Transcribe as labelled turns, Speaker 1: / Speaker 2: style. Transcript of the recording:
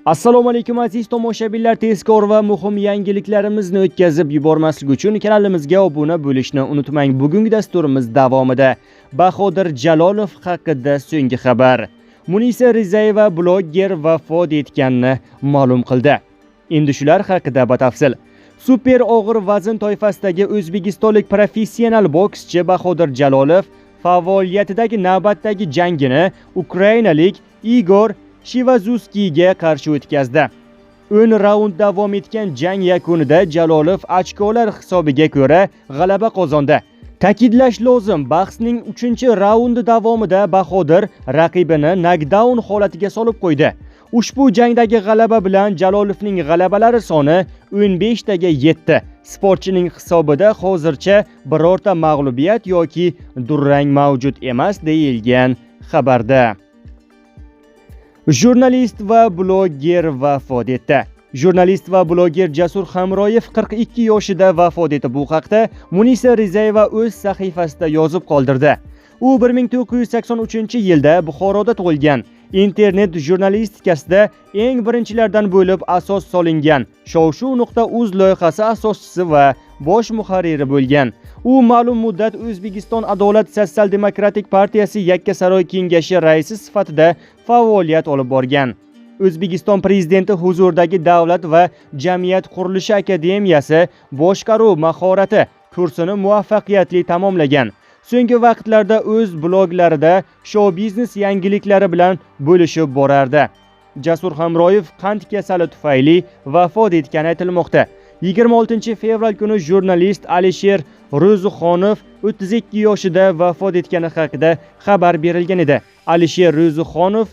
Speaker 1: Assalomu alaykum aziz tomoshabinlar, tezkor va muhim yangiliklarimizni o'tkazib yubormaslik uchun kanalimizga obuna bo'lishni unutmang. Bugungi dasturimiz davomida Bahodir Jalolov haqida so'nggi xabar. Munisa Rizayeva bloger vafot etganini ma'lum qildi. Endi shular haqida batafsil. Super og'ir vazn toifasidagi o'zbekistonlik professional bokschi Bahodir Jalolov faoliyatidagi navbatdagi jangini ukrainalik Igor Shevadzutskiyga qarshi o'tkazdi. 10 raund davom etgan jang yakunida Jalolov ochkolar hisobiga ko'ra g'alaba qozondi. Ta'kidlash lozim, bahsning 3-raundi davomida Bahodir raqibini nokdaun holatiga solib qo'ydi. Ushbu jangdagi g'alaba bilan Jalolovning g'alabalari soni 15 taga yetdi. Sportchining hisobida hozircha birorta mag'lubiyat yoki durang mavjud emas, deyilgan xabarda. Jurnalist va bloger vafot etdi. Jurnalist va bloger Jasur Hamroyev 42 yoshida vafot etdi. Bu haqda Munisa Rizayeva o'z sahifasida yozib qoldirdi. U 1983-yilda Buxoroda tug'ilgan. Internet jurnalistikasida eng birinchilardan bo'lib asos solingan Shovshuv.uz loyihasi asoschisi va bosh muharriri bo'lgan. U ma'lum muddat O'zbekiston Adolat Sotsial-demokratik partiyasi Yakkasaroy kengashi raisi sifatida faoliyat olib borgan. O'zbekiston Prezidenti huzuridagi Davlat va Jamiyat Qurilishi Akademiyasi boshqaruv mahorati kursini muvaffaqiyatli tamomlagan. So'nggi vaqtlarda o'z bloglarida shou-biznes yangiliklari bilan bo'lishib borardi. Jasur Hamroyev qand kasali tufayli vafot etgani aytilmoqda. 26 fevral kuni jurnalist Alisher Ro'zixonov 32 yoshida vafot etgani haqida xabar berilgan edi. Alisher Ro'zixonov